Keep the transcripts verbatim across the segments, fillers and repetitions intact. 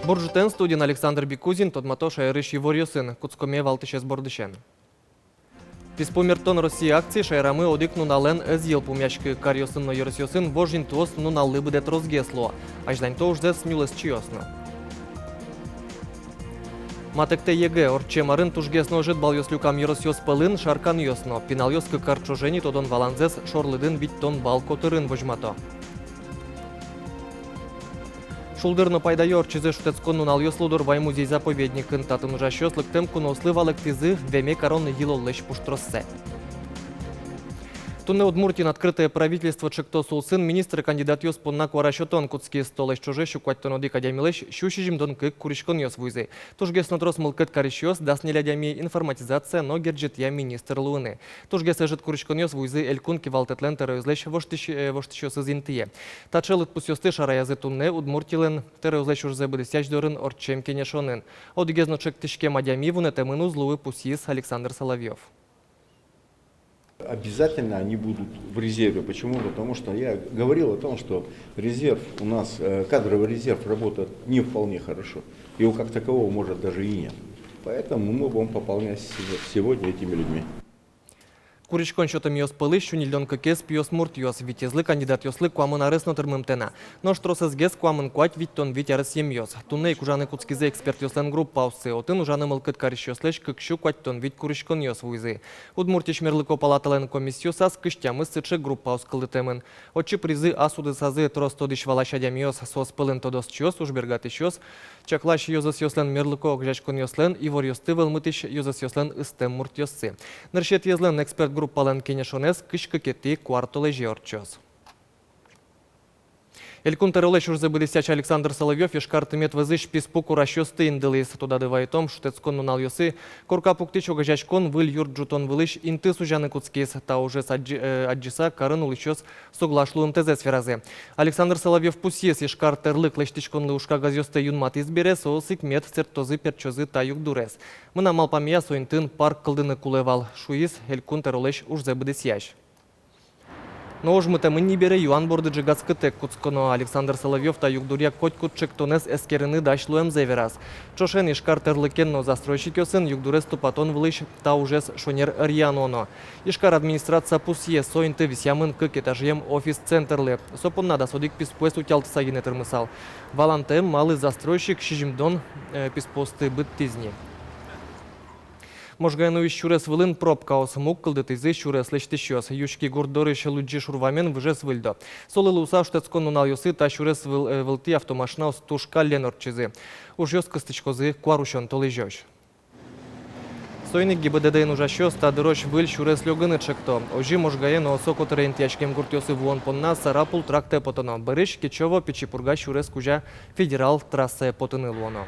Бур ӝытэн! Студиын Александр Бикузин. Тодмато шаерысь иворъёсын. Кутскомы валтӥсез бордысен. «Писпу мертон Россия» акци шаерамы одӥг нуналэн ӧз йылпумъяськы. Каръёсын но ёросъёсын вож интыос нуналлы быдэ тросгес луо. Азьланьто ужзэс нюлэсчиос но. Матэктэ ЕГЭ. Ортчем арын тужгес но ӧжыт балъёс люкам ёросъёс пӧлын Шарканъёс но. Пиналъёс кык ар ӵоже ни тодон-валанзэс шорлыдын витьтон балл котырын возьмато. Шулдыр но пайдаё ортчизы шутэтскон нуналъёс Лудорвай музей-заповедникын. Татын ужасьёс лыктэм куноослы валэктӥзы веме карон йылоллэсь пуштроссэ. Туннэ Удмуртиын «Открытое правительство» ӵектос улсын министр кандидатъёс понна куара сётон кутскиз. Толэзь ӵоже сю куатьтон одӥг адямилэсь сю сизьымдон кык куриськонъёс вуизы. Тужгес но трос мылкыд карисьёс — дас ньыль адями — информатизация но герӟетъя министр луыны. Тужгес ӧжыт куриськонъёс вуизы Элькун Кивалтэтлэн тӧроезлэсь воштӥсь-, э, воштӥсьёсыз интые. Таӵе лыдпусъёсты шараязы туннэ Удмуртилэн тӧроезлэсь ужзэ быдэсъясь дорын ортчем кенешонын. Одӥгез но ӵектӥськем адями вунэтэмын уз луы, пусйиз Александр Соловьёв. Обязательно они будут в резерве. Почему? Потому что я говорил о том, что резерв у нас, э, кадровый резерв работает не вполне хорошо. Его как такового, может, даже и нет. Поэтому мы будем пополнять сего-, сегодня этими людьми. Куриськон сётэмъёс пӧлысь сю ньыльдон кыкез пиосмуртъёс. Витезлы кандидатъёслы куамын арес но тырмымтэ на. Нош тросэзгес куамын куать — витьтон вить аресъемъёс. Туннэ ик ужаны кутскизы экспертъёслэн группаоссы. Отын ужаны мылкыд карисьёслэсь кык сю куатьтон вить куриськонъёс вуизы. Удмуртиысь мерлыко палаталэн комиссиосаз кызь тямыс сыӵе группаос кылдытэмын. Отчы пыризы ас удысазы трос тодӥсь-валась адямиос, соос пӧлын тодосчиос, ужбергатӥсьёс, чаклась ёзэсъёслэн мерлыко огазеяськонъёслэн, иворъёсты вӧлмытӥсь ёзэсъёслэн ыстэм муртъёссы. Нырысетӥезлэн эксперт группалэн кенешонэз кызь кыкетӥ куартолэзе ортчоз. Элькун тӧролэсь ужзэ быдэсъясь Александр Соловьёв Ижкар тымет вӧзысь писпу курасьёсты индылӥз. Тодады вайытом, шутэтскон нуналъёсы корка пуктӥсь огазеяськон выль юрт ӝутон вылысь инты сузяны кутскиз. Та ужез адӟи-, э, адӟыса, карын улӥсьёс соглаш луымтэзэс веразы. Александр Соловьёв пусйиз: Ижкар тӧрлык лэсьтӥськонлы ужкагазъёсты юнматӥз бере, соос ик мед сэрттозы-пертчозы та югдурез. Мынам малпамея, со интыын парк кылдыны кулэ вал, шуиз Элькун тӧролэсь ужзэ быдэсъясь. Но уж мытэмын ни бере, юан борды ӝегатскытэк кутсконо. Александр Соловьёв та югдуръя котькуд ӵектонэз эскерыны дась луэмзэ вераз. Ӵошен Ижкар тӧрлыкен но застройщикъёсын югдурез тупатон вылысь та ужез шонер ӧръя нуоно. Ижкар администрация пусйиз: со инты висъямын кык этажъем офис-центрлы. Со понна дас одӥг писпуэз утялтыса гинэ тырмысал. Валантэм, малы застройщик сизьымдон, э, писпуосты быдтӥз ни. Можгаын уйись сюрес вылын пробкаос. Муг кылдытӥзы сюрес лэсьтӥсьёс. Юськи гурт дорысь Лудӟи шур вамен выжез выльдо. Солы луыса, шутэтскон нуналъёсы та сюрес выл-, э, вылтӥ автомашинаос туж каллен ортчизы. Ужъёс кыстӥськозы куарусён толэзёзь. Соин ик ГИБДД-ын ужасьёс та дырозь выль сюрес лёгыны ӵекто. Озьы Можгае но со котыре интыяськем гуртъёсы вуон понна Сарапул трактэ потоно. Бӧрысь Кечово — Пичи Пурга сюрес кузя федерал трассае потыны луоно.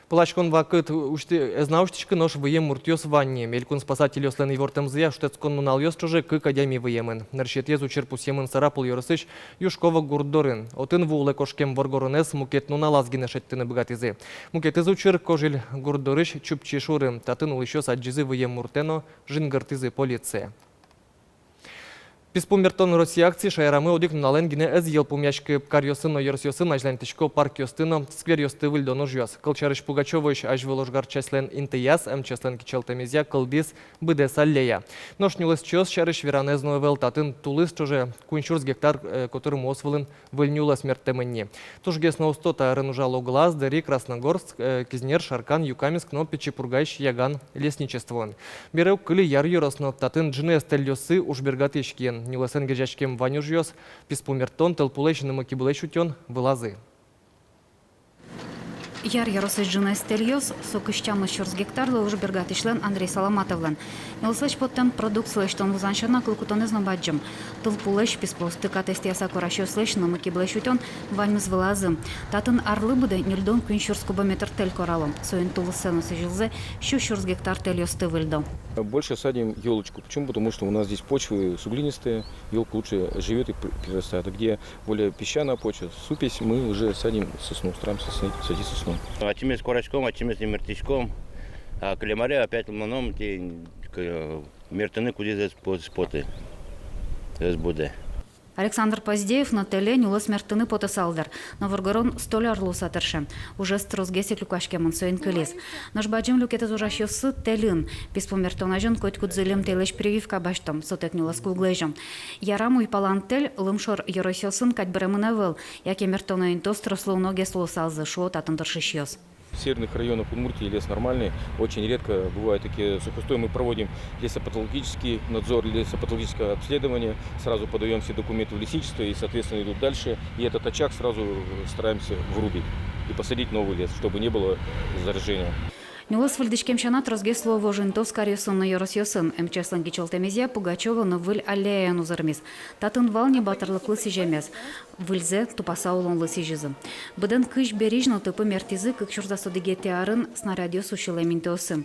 Пыласькон вакыт усьты-, ӧз на усьтӥськы, нош выем муртъёс вань ни. Элькун спасательёслэн ивортэмзыя, шутэтскон нуналъёс ӵоже кык адями выемын. Нырысетӥез учыр пусъемын Сарапул ёросысь Юшково гурт дорын. Отын ву улэ кошкем воргоронэз мукет нуналаз гинэ шедьтыны быгатӥзы. Мукетыз учыр Кожель гурт дорысь Чупчи шурын. Татын улӥсьёс адӟизы выем муртэ но жингыртӥзы полицие. «Писпу мертон Россия» акци шаерамы одӥг нуналэн гинэ ӧз йылпумъяськы. Каръёсын но ёросъёсын азьланьтӥсько паркъёсты но скверъёсты выльдон ужъёс. Кылсярысь, Пугачёвоысь азьвыл ожгарчасьлэн интыяз, МЧС-лэн кичӧлтэмезъя, кылдӥз быдэс аллея. Нош нюлэсчиос сярысь веранэз но ӧвӧл. Татын тулыс ӵоже куинь сюрс гектар, э, котыр муос вылын выль нюлэс мерттэмын ни. Тужгес но усто та арын ужало Глаз, Дэри, Красногорск, э, Кизнер, Шаркан, Юкаменск но Пичи Пургаысь Яган лесничествоын. Бере уг кыльы Яр ёрос но. Татын ӝыныез тэльёссы ужбергатӥсь киын. Нюлэсэн герӟаськем вань ужъёс: писпу мертон, тылпулэсь, нымы-кибылэсь утён — вылазы. Яр ёросысь ӝыныез тэльёс — со кызь тямыс сюрс гектарлы ужбергатӥсьлэн Андрей Соломатовлэн. Нюлэслэсь поттон продукция лэсьтон вузан сяна кыл кутонэз но бадӟым. Тылпулэсь, писпуосты катэз тӥяса курасьёслэсь, нымы-кибылэсь утён — ваньмыз вылазы. Татын арлы быдэ ньыльдон куинь сюрс кубометр тэль корало. Соин тулыссэ но сӥзьылзэ сю сюрс гектар тэльёсты выльдо. Больше садим ёлочку. Почему? Потому что у нас здесь почвы суглинистые, ёлка лучше живёт и при-, прирастает. А где более песчаная почва, супесь, мы уже садим сосну, стараемся садить, садить сосну. Ачимес кураськом, ачимес нимыртӥськом, а кылем аре опять мыном, тӥни, к-, мертыны кудӥз ӧз по-, ӧз поты, ӧз будэ. Александр Поздеев но тэле нюлэс мерттыны потысал дыр, но воргорон столяр луыса тырше. Ужез тросгес ик люкаськемын, соин кылиз. Нош бадӟым люкетэз ужасьёссы тэльын. Писпу мерттон азьын котькуд зылем тэльлэсь прививка басьто, сотэк нюлэс куглэзё. Ярам, уйпалан тэль лымшор ёросъёсын кадь быремын ӧвӧл, яке мерттоно интыос трослы уногес луысалзы, шуо татын тыршисьёс. В северных районах Удмуртии лес нормальный, очень редко бывают такие сухостой. Мы проводим лесопатологический надзор, лесопатологическое обследование, сразу подаём все документы в лесничество и, соответственно, идут дальше. И этот очаг сразу стараемся вырубить и посадить новый лес, чтобы не было заражения. Нюлэс выльдӥськем сяна тросгес луо вож интыос каръёсын но ёросъёсын. Эм Ч С-лэн кичӧлтэмезъя Пугачёво но выль аллеяен узырмиз. Татын вал ни батырлыклы сӥземез. Выльзэ тупаса улонлы сӥзизы. Быдэн кызь беризь но тыпы мерттӥзы кык сюрс дас одӥгетӥ арын снарядъёс усьылэм интыосын.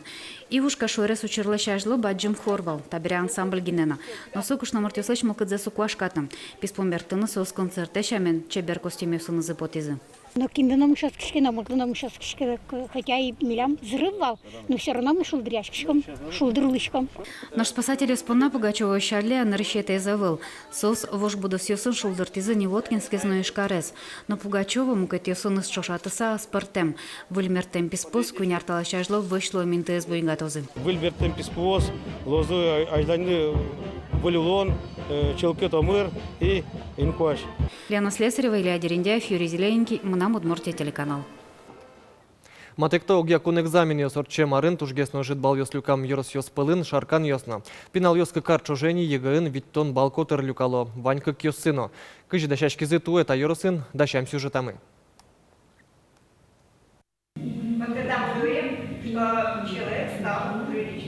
Ивушка шуэрес учырлэсь азьло бадӟым хор вал, табере ансамбль гинэ на. Но со кышномуртъёслэсь мылкыдзэс уг вашкаты. Писпу мерттыны соос концертэ сямен чебер костюмъёсынызы потӥзы. Но кинды но мышъяськиське, но муртлы но мышъяськиське, хотя и милям взрыв вал, но всё равно ми шулдыръяськиськом, шулдыр улӥськом. Нош спасательёс понна Пугачёвоысь аллея нырысетӥез ӧвӧл. Соос вож будосъёсын шулдыртӥзы ни Воткинскез но Ижкарез. Но Пугачёво мукетъёсыныз ӵошатыса ӧз пӧртэм. Выль мерттэм писпуос куинь ар талэсь азьло вӧсь луэм интыез буйгатозы. Выль мерттэм писпуос луозы азьланьды выль улон, э, чылкыт омыр и инкуазь. Лена Слесарева, Илья Дерендяев, Юрий Зелененький, «Мынам Удмуртие» телеканал. Матэкто огъякун экзаменъёс. Ортчем арын тужгес но ӧжыт баллъёс люкам ёросъёс пӧлын Шарканъёс но. Пиналъёс кык ар ӵоже ни ЕГЭ-ын витьтон балл котыр люкало, вань кыкъёссы но. Кызьы дасяськизы туэ та ёросын, дасям сюжетамы. Вот когда мы говорим, что человек стал другой личностью.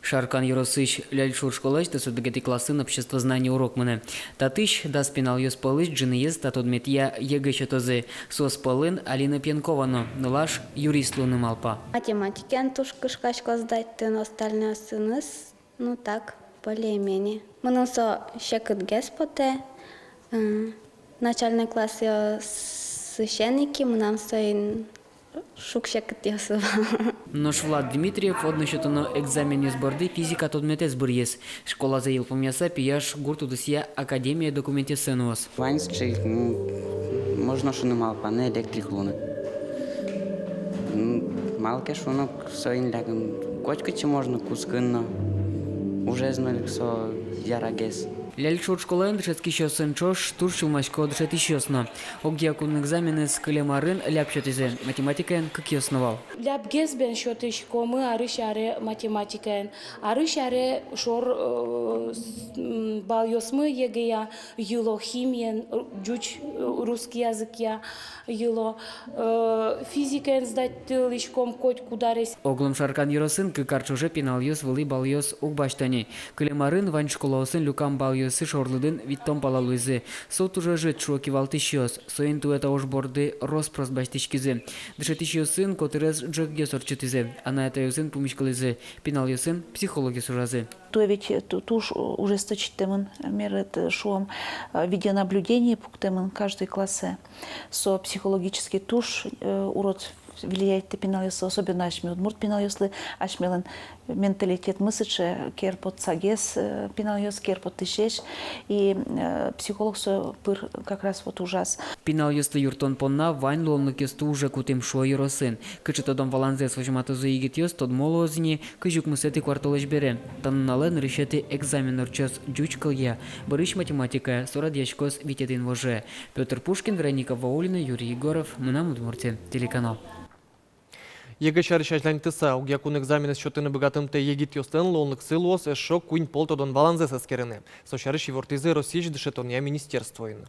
Шаркан ёросысь Ляльшур школаысь дас одӥгетӥ классын обществознание урок мынэ. Татысь дас пиналъёс пӧлысь ӝыныез та тодметъя ЕГЭ сётозы. Соос пӧлын Алина Пьянкова но. Нылаш юрист луыны малпа. Математикаен туж кышкасько сдать тыны, остальноесыныз, ну, так, более-менее. Мыным со секытгес потэ, э, начальной классъёсысен ик мынам соин шуг-секытъёсы вал. Нош Влад Дмитриев одно сётоно экзаменъёс борды физика тодметэз быръиз. Школазэ йылпумъяса, пияш гурт удысъя академие документъёссэ нуоз. Вань сыӵе, ну, можно шуыны, малпаны электрик луыны. Ну, малы ке шуоно, соин лякын котькытчы можно кутскыны но, ужез но со ярагес. Ляльшур школаын дышетскисьёсын ӵош туж сюлмасько дышетӥсьёс но. Огъякун экзаменэз кылем арын ляб сётӥзы, математикаен кыкъёс но вал. Лябгес бен сётӥськомы арысь аре математикаен. Арысь аре шор, э, с-, м, баллъёсмы ЕГЭ-я йыло, химиен, р-, ӟуч, э, русский языкъя йыло, э, физикаен сдать тылӥськом котькуд аресь. Оглом Шаркан ёросын кык ар ӵоже пиналъёс вылӥ баллъёс уг басьто ни. Кылем арын вань школаосын люкам баллъёссы шорлыдын витьтон пала луизы. Со туж ӧжыт, шуо кивалтӥсьёс. Соин туэ та уж борды рос-прос басьтӥськизы. Дышетӥсьёсын котырез ӝӧкгес ортчытӥзы. Анай-атайёсын пумиськылӥзы. Пиналъёсын психологъёс ужазы. Туэ ведь ту-, туж ужез тӧдьытэмын, мерет, шуом, э, видеонаблюдение пуктэмын каждый классэ. Со психологически туж, э, урод влияет пиналъёслы, особенно асьме удмурт пиналъёслы, асьмелэн менталитетмы сыӵе, кер поттӥсьгес, э, пиналъёс, кер поттӥсесь, и, э, психолог со пыр как раз вот ужаз. Пиналъёсты юрттон понна вань луонлыкъёсты уже кутӥм, шуо ёросын. Кыӵе тодон-валанзэс возьматозы егитъёс, тодмо луоз ини кызь укмысэтӥ куартолэзь бере. Та нуналэ нырысетӥ экзамен ортчоз ӟуч кылъя, бӧрысь математикая, со радъяськоз витетӥ инвожое. Пётр Пушкин, Вероника Ваулина, Юрий Егоров, «Мынам Удмуртие» телеканал. ЕГЭ сярысь азьланьтыса, огъякун экзаменэз сётыны быгатымтэ егитъёслэн луонлыксы луоз эшшо куинь пол тодон-валанзэс эскерыны. Со сярысь ивортӥзы Россиысь дышетонъя министерствоын.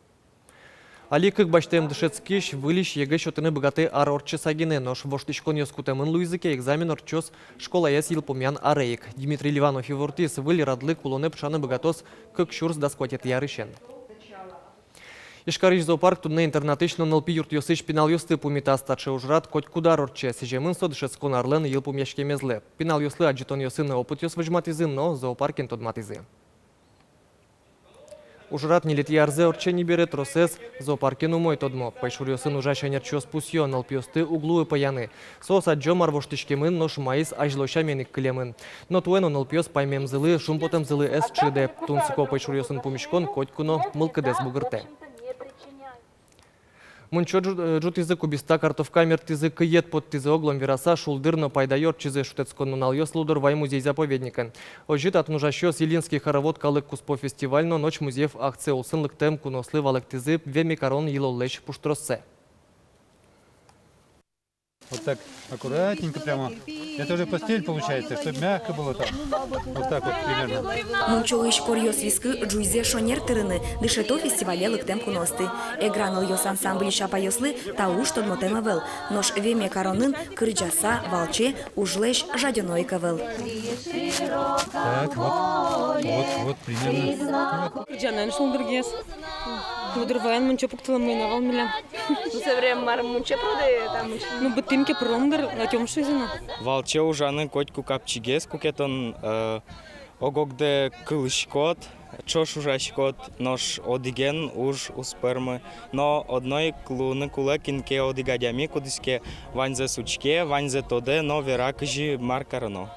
Али кык басьтэм дышетскись выльысь ЕГЭ сётыны быгатэ ар ортчыса гинэ, нош воштӥськонъёс кутэмын луизы ке, экзамен ортчоз школаез йылпумъян аре ик. Дмитрий Ливанов ивортӥз, выль радлык улонэ пыӵаны быгатоз кык сюрс дас куатетӥ арысен. Ижкарысь зоопарк туннэ интернатысь но нылпи юртъёсысь пиналъёсты пумитаз. Таӵе ужрад котькуд ар ортче, сӥземын со дышетскон арлэн йылпумъяськемезлы. Пиналъёслы адӟытонъёсын опытъёс возьматӥзы но зоопаркен тодматӥзы. Ужрад ньылетӥ арзэ ортче ни бере, тросэз зоопаркен умой тодмо. Пӧйшуръёсын ужась ӧнерчиос пусъё: нылпиосты уг луы пӧяны. Соос адӟо, мар воштӥськемын, нош маиз азьло сямен ик кылемын. Но туэ но нылпиос паймемзылы, шумпотэмзылы ӧз чиды. Тунсыко пӧйшуръёсын пумиськон котьку но мылкыдэз бугыртэ. Мунчо ӝу-, ӝутӥзы, кубиста картовка мерттӥзы, кыед поттӥзы. Оглом вераса, шулдыр но пайдаё ортчизы шутэтскон нуналъёс Лудорвай музей-заповедникын. Озьы татын ужасьёс Ильинский хоровод калык куспо фестиваль но «Ночь музеев» акция улсын лыктэм куноослы валэктӥзы веме карон йылоллэсь пуштроссэ. Вот так аккуратненько прямо. Это уже постель получается, чтобы мягко было там. Вот так вот примерно. Мунчоысь коръёс вискы ӝуизэ шонер тырыны дышето фестивале лыктэм куноосты. «Эгра нылъёс» ансамбльысь апайёслы та уж тодмотэм ӧвӧл. Нош веме каронын кырӟаса, валче, ужлэсь жадёно ик ӧвӧл. Так, вот, вот, вот примерно. Кырӟанэн шулдыргес. Лудорвайын мунчо пуктылэмын ӧвӧл милям. Ну, со время мар мунчо пырод-а там ещё? Ну, быдтӥм ке, пыром дыр, ӧтём шуизы но. Валче ужаны котьку капчигес, куке тон, э, ог-огдэ кылӥськод, ӵош ужаськод, нош одӥген уж уз пӧрмы. Но одно ик луыны кулэ, кин ке одӥг адями, кудӥз ке ваньзэс учке, ваньзэ тодэ но вера, кызьы мар кароно.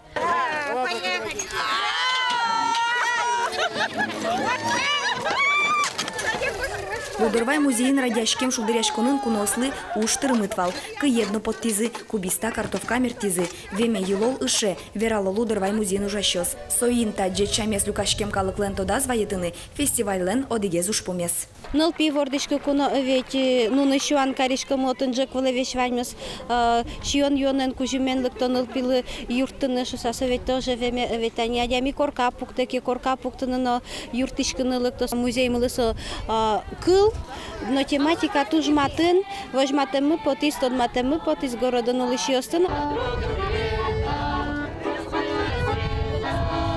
Лудорвай музейын радъяськем шулдыръяськонын куноослы уж тырмыт вал. Кыед но поттӥзы, кубиста картовка мерттӥзы. Веме йылол ыше, верало Лудорвай музейын ужасьёс. Соин та ӟеч сямез люкаськем калыклэн тодаз вайытыны — фестивальлэн одӥгез ужпумез. Нылпи вордӥськыку но, э, ведь, э, нуны сюан кариськом, отын ӝӧк вылэ весь ваньмыз, э, сиён-юонэн, кузьымен лыкто нылпилы юрттыны шуса. Со ведь тоже веме, э, ведь тани адями корка пуктэ ке, корка пуктыны но юрттӥськыны лыкто. Музеймылы со, э, кыл но тематика туж матын, возьматэммы потӥз, тодматэммы потӥз городын улӥсьёсты но.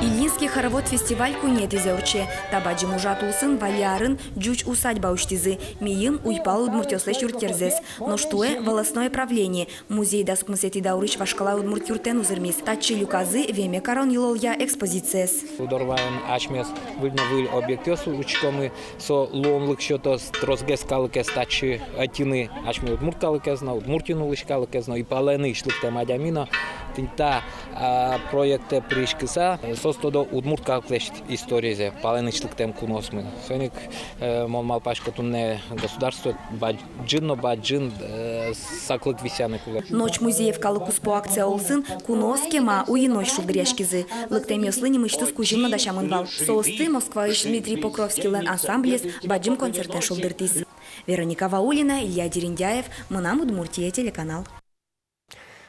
Ильинский хоровод фестиваль куинетӥзэ ортче. Та бадӟым ужрад улсын валлян арын ӟуч усадьба усьтӥзы, мийым уйпал удмуртъёслэсь юртъерзэс. Нош туэ волостное правление, музей дас укмысэтӥ даурысь вашкала удмурт юртэн узырмиз. Татчы люказы веме карон йылолъя экспозициез. Лудорвайын асьмеос выль но выль объектъёс учкомы. Со луонлык сётоз тросгес калыкез татчы ӧтьыны, асьме удмурт калыкез но, Удмуртиын улӥсь калыкез но, и палэнысь лыктэм адями но. Тӥни та, а, проектэ пыриськыса, соос тодо удмурт калыклэсь историзэ, палэнысь лыктэм куноосмы. Соин ик, э, мон малпасько, туннэ государство бадӟым но бадӟым, э, саклык висъяны кулэ. «Ночь музеев» калык куспо акция улсын куноос кема уйинозь шулдыръяськизы. Лыктэмъёслы нимысьтыз кузьым но дасямын вал. Соосты Москваысь Дмитрий Покровскийлэн ансамблез бадӟым концертэн шулдыртӥз. Вероника Ваулина, Илья Дерендяев, «Мынам Удмуртие» телеканал.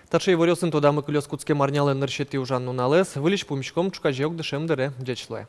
Таӵе иворъёсын тодамы кылёз кутскем арнялэн нырысетӥ ужан нуналэз. Выльысь пумиськом ӵуказе ик дышем дыре. Ӟеч луэ.